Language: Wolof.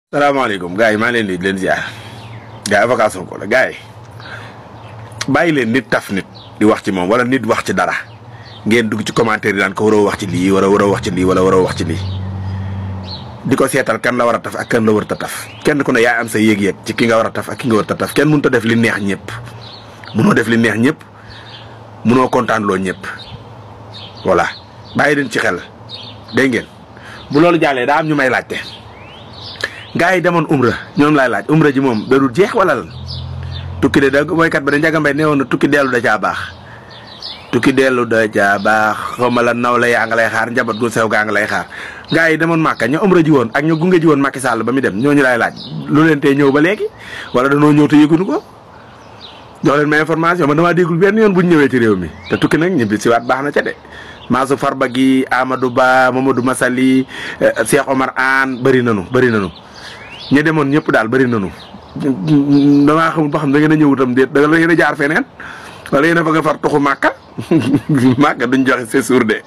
salaamaaleykum gars yi maa leen di leen ziar gars yi avocat Sonko la gars yi bàyyi leen nit taf nit di wax ci moom wala nit wax ci dara ngeen dugg ci commentaire yi daan ko waroo wax ci lii waroo wax ci lii wala waroo wax ci lii di ko seetal kan la war a taf ak kan la warut a taf kenn ku ne yaa am sa yéeg-yéeg ci ki nga war a taf ak ki nga warut a taf kenn mënut a def li neex ñëpp mënoo def li neex ñëpp mënoo kontaan loo ñëpp voilà bàyyi leen ci xel dégg ngeen bu loolu jàllee daa am ñu may laajte. gaa yi demoon umra ñoom laay laaj umra ji moom da dul jeex wala lan tukki de da woykat ba da Njaga Mbay nee woon na tukki dellu da caa baax tukki dellu da caa baax xaw ma la naw la yaa nga lay xaar njabat gu sew gaa nga lay xaar gaa yi demoon Màkka ña umra ji woon ak ñu gunge ji woon Macky Sall ba mu dem ñooñu laay laaj lu leen tee ñëw ba léegi wala danoo ñëw te yëguñu ko jox leen ma information man damaa déggul benn yoon bu ñu ñëwee ci réew mi te tukki nag ñibbi si waat baax na ca de Maasu Farba gi Amadou Ba Mamadou Masali Cheikh Omar Anne bëri nanu ñi demoon ñëpp daal bëri nañu damaa xamul ba xam da ngeen a ñëw itam déet da ngeen a jaar feneen wala yéen a bëgg a far tuxu Màkka Màkka duñ joxe c'est sûr de.